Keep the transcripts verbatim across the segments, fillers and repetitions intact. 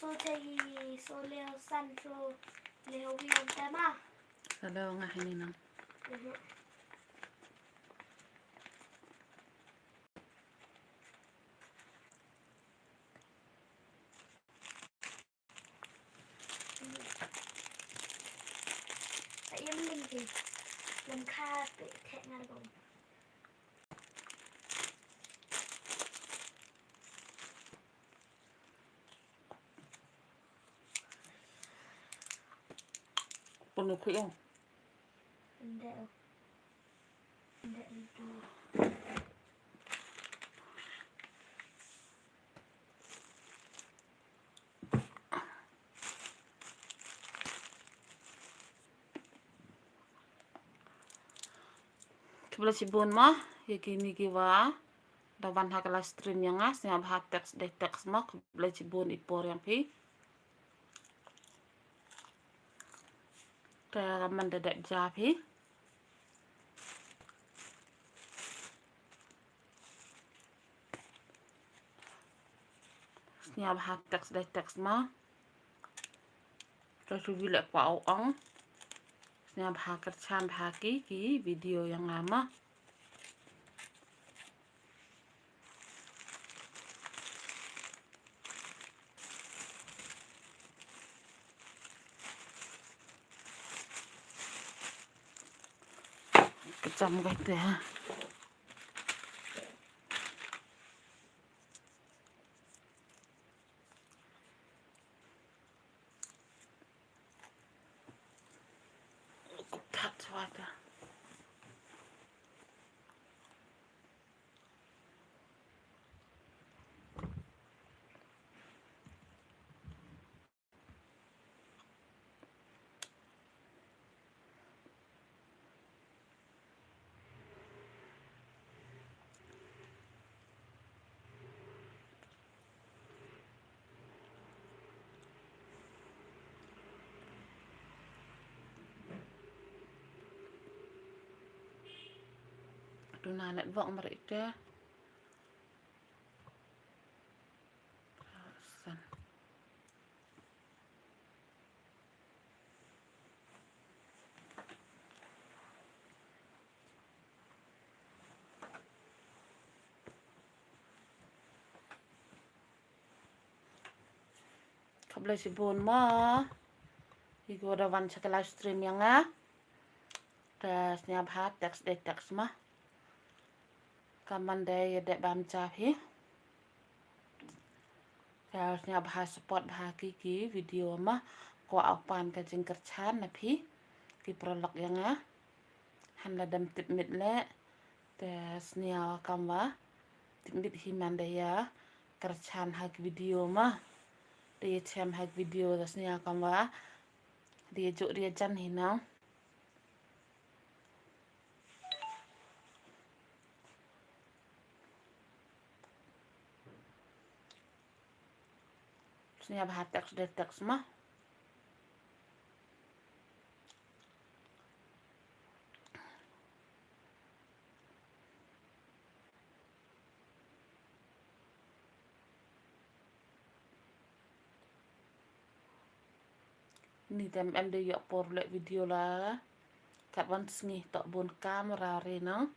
Te i so leo san so leo wi ong te ma. Hello, nga hini nang. Mhm. Ka im ling ti. Lam kha pe thek ngar bom. Pun ku yung. Nda. Nda itu. Khublei shibun mo, ïa kine kiwa da wan ha ka live stream ïa nga, sngewbha text dei text mo, khublei shibun i por ïa phi. Te man da dep ja phi. Sngewbha text dei text mo. Te shu wi leh kwah u ong. Sngewbha kyrchan bha ki ki video ïa nga mo. Ka jam kai te ha. Tat wata. Tuna network mar ite. San. Khublei shibun mo. Ïa kiwa da wan sha ka live stream ïa nga. Te sngewbha text dei text mo. Ka man dei ïa dei bam ja phi. Te sngewbha support bha ki ki video mo. Kwah u pan ka jingkyrchan na phi. Ki paralok ïa nga. Han la dam tip mit leh. Te sniaw kam wa. Tip mit hi man da ïa kyrchan ha ki video mo. Da ïa chem ha ki video da sniaw kam wa. Da ïa juk da ïa jan hi nang. Sniaw bha text dei text mo. Ni te em dei ïoh por leh video la. Kat wan sngi toh bun kam ra re nang.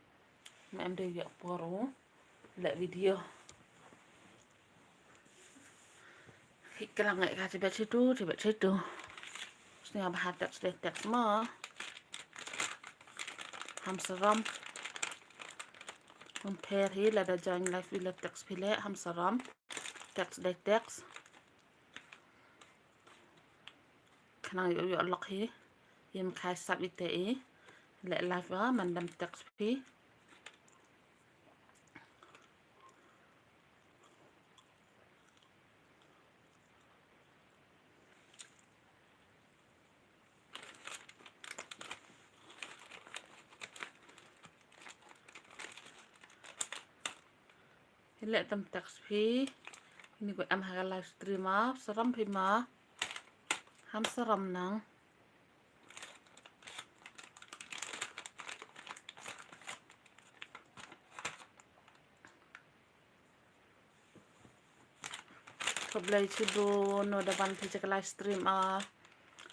Em dei ïoh por u leh video. Hi klang ngai ka tibet situ, tibet situ. Sniaw bha text dei text mo. Ham sarom. Compare hi lada join live wi la text phi leh ham sarom. Text dei text. Khnang ïoh ïoh lok hi. Im khai sap ite i. Leh live wa man dam text phi. Hi leh tam text phi. Ini ko em ha ka live stream a, saram phi ma. Ham saram nang. Khublei chibun, wa da wan phi cha ka live stream ah.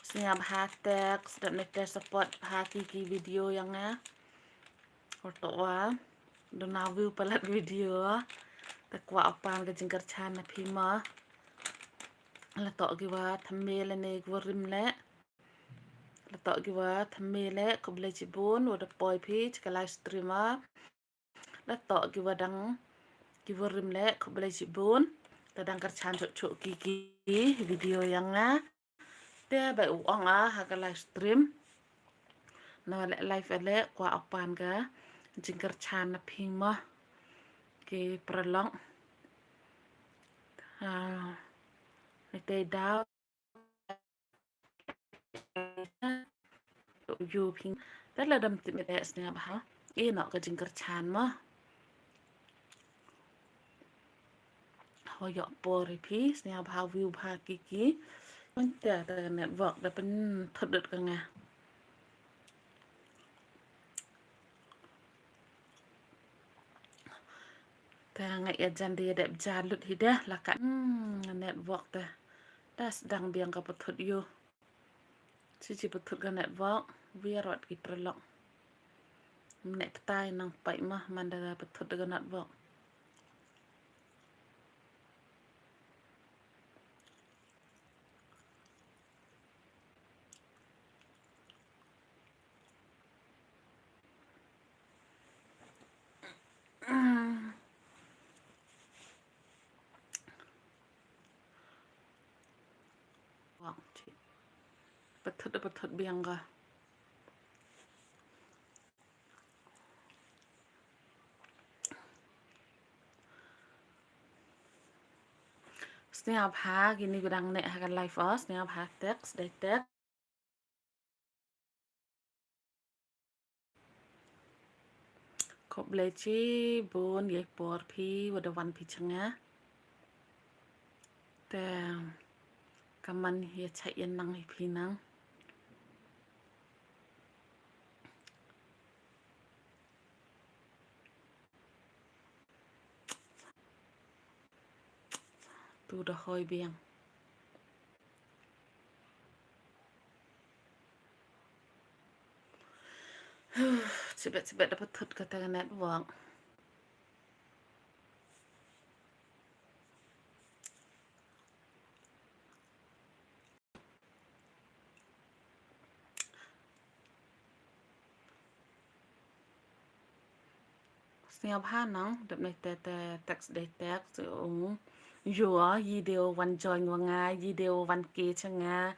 Sngewbha text, dep ne te support bha ki ki video yong nga. Wa to wa duna view palat video. Te kwah u pan ka jingkyrchan na phi ma. La to ki wa thymme lane ki wa rim leh. La to ki wa thymme leh, khublei chibun, wa da poi phi cha ka live stream ah. La to ki wa dang, ki wa rim leh, khublei chibun. Te dang kyrchan chuh chuh ki ki video yong nga. Te ba u ong a ha ka live stream. Na wa leh live leh kwah u pan ka jingkyrchan na phi ma. Ki paralok. Ha. Ni te daw. Yu phi. Te la dam tip me te sngewbha. I no ka jingkyrchan ma. Ho yoh por i phi, sngewbha view bha ki ki. Mynta te network da pynthut dut ka nga. Te nga ïa jan de dep ja lut hi de la ka, hmm, network te. Da sdang biang ka pynthut yu. Chi chi pynthut ka network, wiar wat ki paralok. Mne ptai nang pai ma man da pynthut ka network. Pynthut, pynthut biang ka. Sngewbha kini ki dang neh ha ka live o, sngewbha text, dei text. Khublei chibun ïa i por phi wa da wan phi cha nga. Te ka man ïa chait ïa nang ïa phi nang. Tu da hoi biang. Chibet chibet da pynthut kata ka network. Sngewbha nang, dep nai te te text dei text, um, yu, yi dei wan join wa nga, yi dei wan ki cha nga.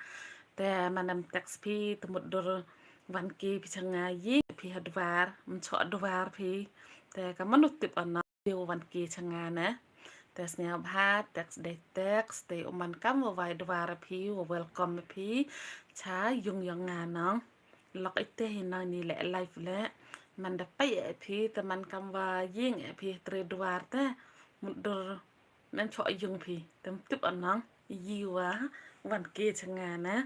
Te man em text phi, te mut dur wan ki phi cha nga, yi phi ha dwar, mchoh dwar phi. Te ka manu tip ana. Dei wan ki cha nga ne. Te sngewbha text dei text, te u man kam wa wai dwar phi, wa welcome phi cha yung yong nga nang. Lok ite hi nang ni leh live leh. Man da pai e phi, te man kam wa ying e phi tre dwar te. Mut dur men choh yung phi. Te mtip anang. Yi wa wan ki cha nga ne.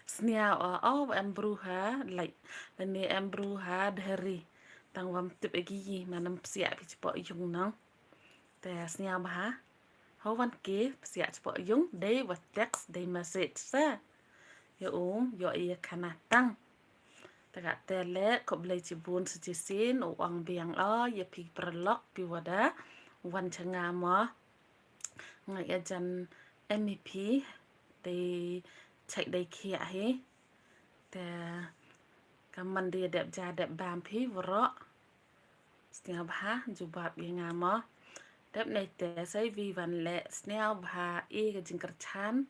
Sniaw o, o, em bru ha, lai. Lane em bru ha, dheri. Tang wa mtip agi yi, man em psiah phi chapoh yung nang. Te sniaw bha. Ho wan ki, psiah chapoh yung, dei wa text, dei message sa. Yo um, yo i khana tang. Te ka te le, khublei chibun sa chisien, u ong biang o, ïa phi paralok, phi wa da wan cha nga mo. Nga ïa jan M E P, dei chait dei khiah hi. Te ka man dei dep ja dep bam phi waroh. Sniaw bha, jubab ïa nga mo. Dep nai te sai vi wan leh, sniaw bha, i ka jingkyrchan.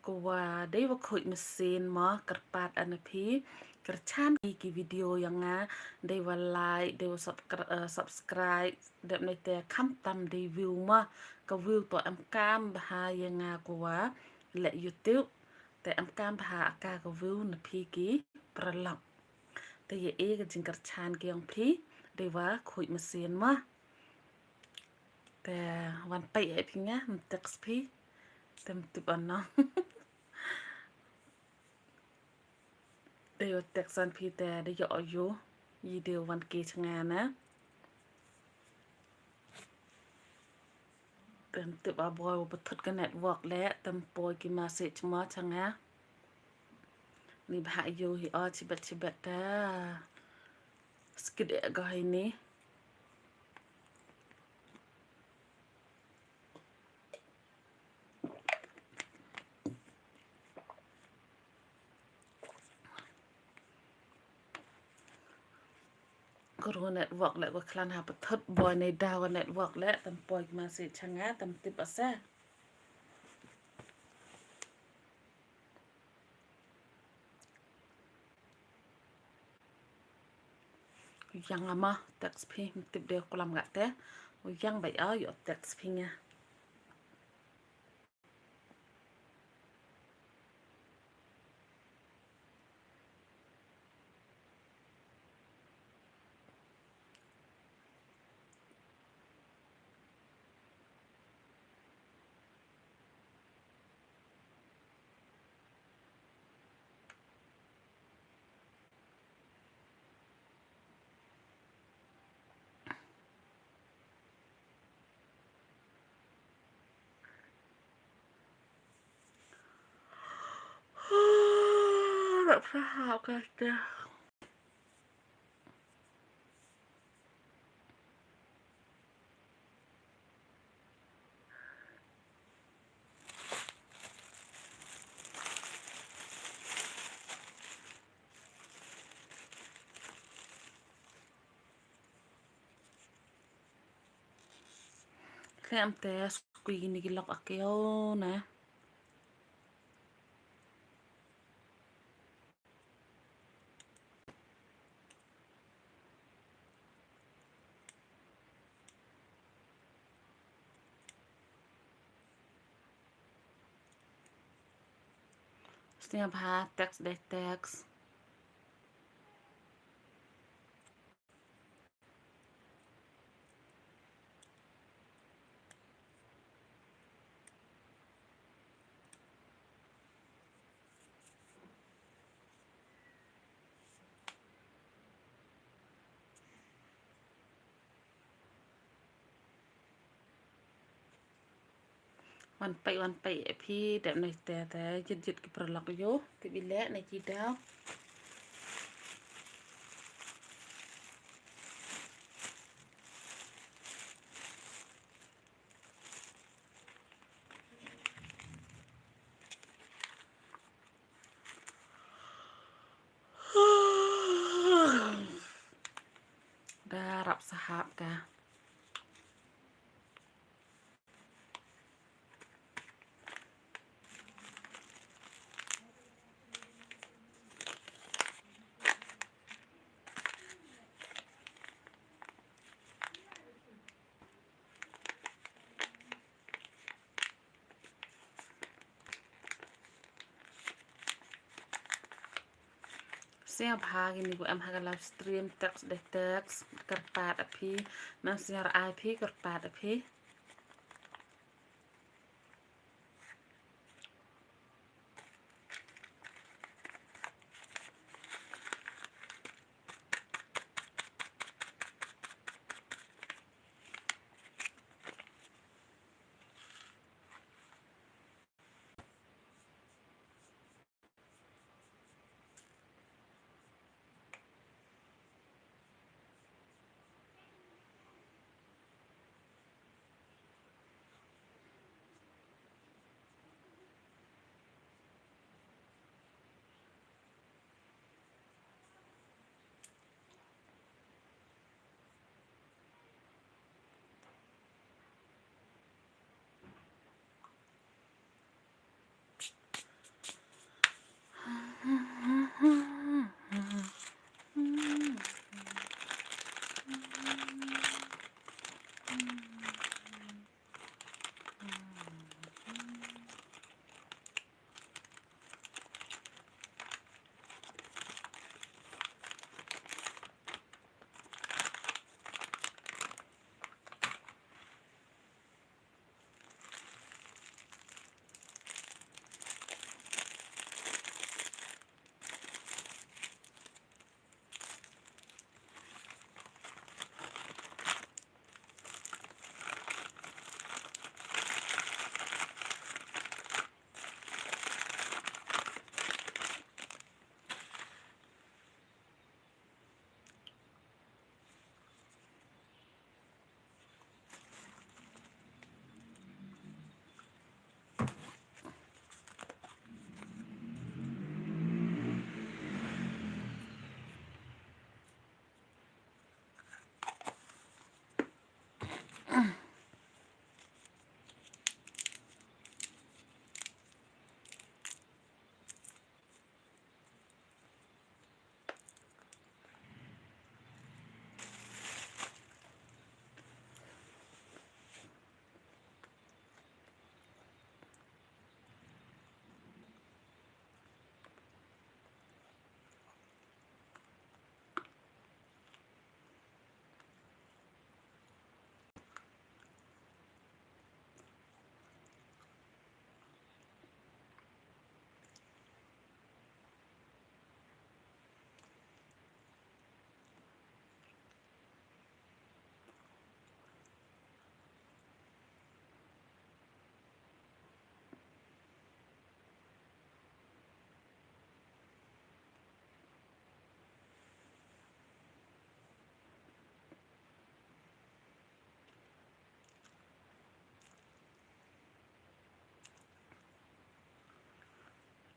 Ko wa dei wa khuid masin mo, kyrpad ana phi. Kyrchan ki ki video yong nga, dei wa like, dei wa subscri-, eh, subscribe. Dep nai te kham tam dei view mo. Ka view to em kam bha ïa nga ko wa leh YouTube. Te em kam bha ka ka view na phi ki paralok. Te ïa e ka jingkyrchan ki yong phi, dei wa khuid masin mo. Te wan pai e phi nga, em text phi. Te mtip ano. Dei wa text an phi te dei yo o yo. Yi dei wan ki cha nga na. Pynthut ba boi ba thut ka network leh, tam poi ki message mo cha nga. Ni bha ïoh hi o chibet chibet ta. Skit e go hi ni. Kuru network leh ko klan ha pathut boi ne daw network leh tam poi ma si changa tam tip asa. Yang ama text phi tip de kulam gate. Yang bai au yo text phi nga. Rap sahap kata. Klem te skui ni ki lok akeo na. Snia bha text de text. Wan peit wan peit e phi dep ne te te jit jit ki paralok yo ki bi leh ne ki daw. Da rap sahap ka. Sngewbha kine kiba em ha ka live stream, text de text, kyrpad ïa phi, nang sngewbha ïa phi, kyrpad ïa phi.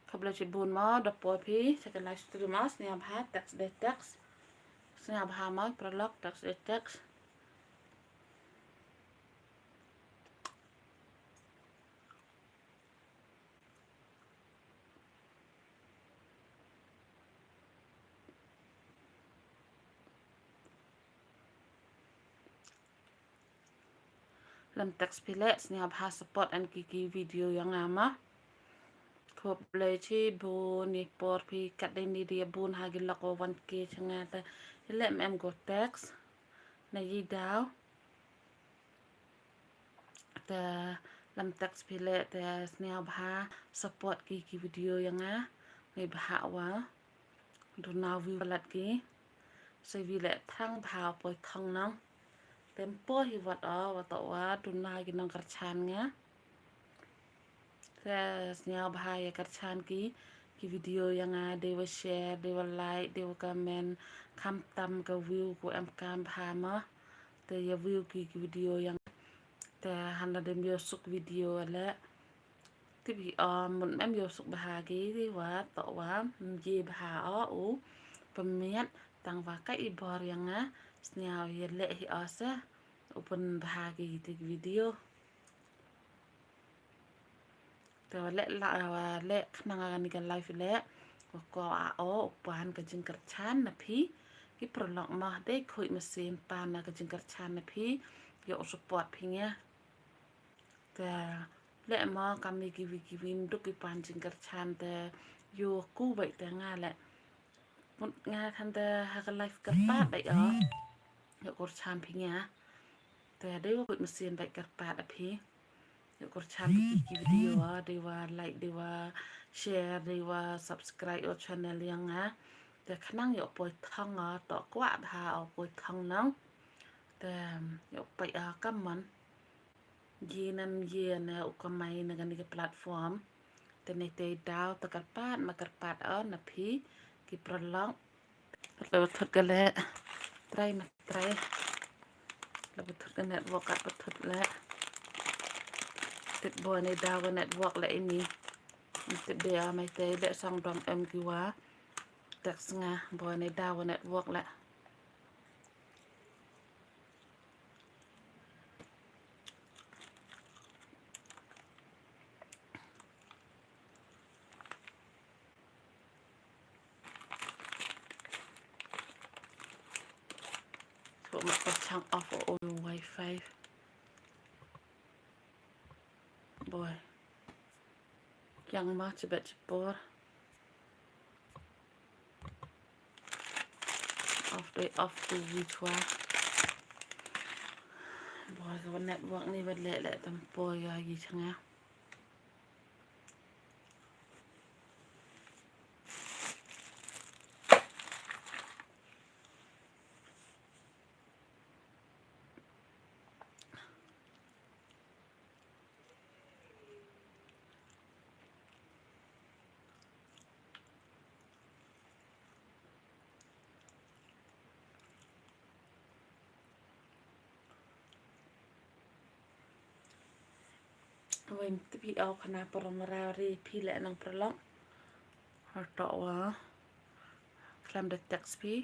Khublei shibun mo da poi phi sha ka live stream mo, sngewbha text de text. Sngewbha mo paralok, text de text. Lem text phi leh, sngewbha support ïa ki ki video ïa nga mo. Khublei shibun ïa i por phi, kat dei ni dei bun ha ki lok wa wan ki sha nga te. Leh em em go text na i daw. Te lem text phi leh te sngewbha support ki ki video ïa nga. Ngi bha wa duna view palat ki. Sa view leh thrang bha poi thong nong. Tem poi hi wat o, wat o wa duna ki nongkyrchan nga. Te sngewbha ïa kyrchan ki ki video ïa nga, dei wa share, dei wa like, dei wa comment, khamtam ka view ko em kam bha mo. Te ïa view ki ki video ïa nga. Te hana dem ïoh suk video leh. Tip hi o, mut em ïoh suk bha ki, dei wa to wa mje bha o u pynmiat, tang wa ka i bor ïa nga. Sngewbha ïa leh hi o se u pynbha ki te ki video. Te wa leh la, wa leh khnang kane ka live leh wa kwah o u pan ka jingkyrchan na phi. Ki paralok mo, dei khuid mynsiem pan na ka jingkyrchan na phi. Ïoh u support phi nga. Te leh mo kam ïa kiwi kiwi ym duk ki pan jingkyrchan te ïoh ku beit te nga leh. Mut nga than te ha ka live kyrpad beit o. Ïoh kyrchan phi nga. Te dei wa khuid mynsiem beit kyrpad ïa phi. Ïoh kyrchan phi ki video o, dei wa like, dei wa share, dei wa subscribe o channel ïa nga. Te khnang ïoh poi thong o, to kwah bha o poi thong nong. Te ïoh peit o kamon. Ji nam ji ne u kamai na kane ka platform. Te ne te daw te kyrpad ma kyrpad o na phi ki paralok. La ba thut ka leh. Trai ma trai. La ba thut ka network, kat ba thut leh. Tip boi ne daw ka network leh ini. Tip boi mai te leh song dom em ki wa text nga, boi ne daw ka network leh. Ko ma ko chang off o wifi. Boi. Kiang ma chibet chipor. Off day off tu wi chwa. Boi ka network ni ba leh leh tam poi ïa i changa. Wei tip hi o khana parom ra ri phi leh nang paralok. Hato wa khlem da text phi.